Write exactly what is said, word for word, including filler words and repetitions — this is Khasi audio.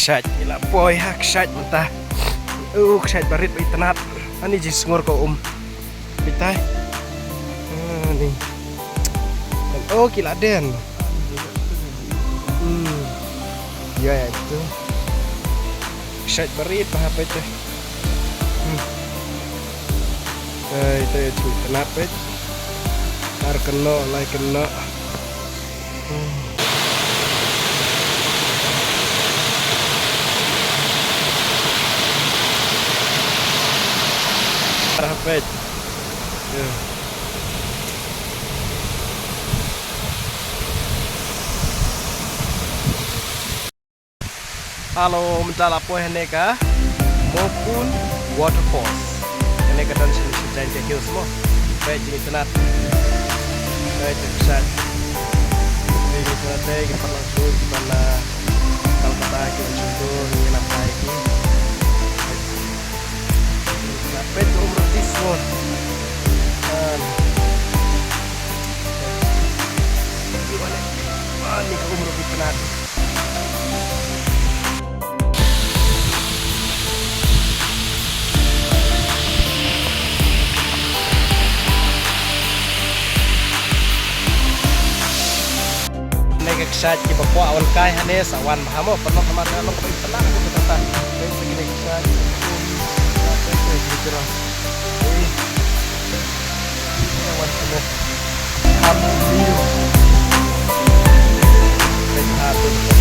Kshaid, ngi la poi ha kshaid mynta. U kshaid barit ba itynnad. Ani jingsngur ka um. Bitai. Ani. Oh, ki la den. Hmm. Ya, ya, itu. Kshaid barit ba hapet tu. Hmm. Eh, itu ya, tu itynnad pet. Ar kynnoh, lai kynnoh. Perfect. Yeah. Hello, mynta la poi hangne ka Mawpun Waterfalls. Hangne ka don sha Jaintia Hills mo. Peit jingïatynnad. Peit jingïatynnad. Peit jingïatynnad te ki paralok shu ki ban, ah, Kolkata ki ban shu tur ngi na pai ki. Peit ka umrot ki mo. Ah. Ki wan eh. Ah, ni ka umrot ki tynnad. Hangne ka kshaid kiba kwah wan kai hangne sa wan bha mo, pynlong hamar ka long ka itynnad ka kata. Peit sa kine ki kshaid. Peit sa kine ki kshaid. Peit sa kine ki kshaid.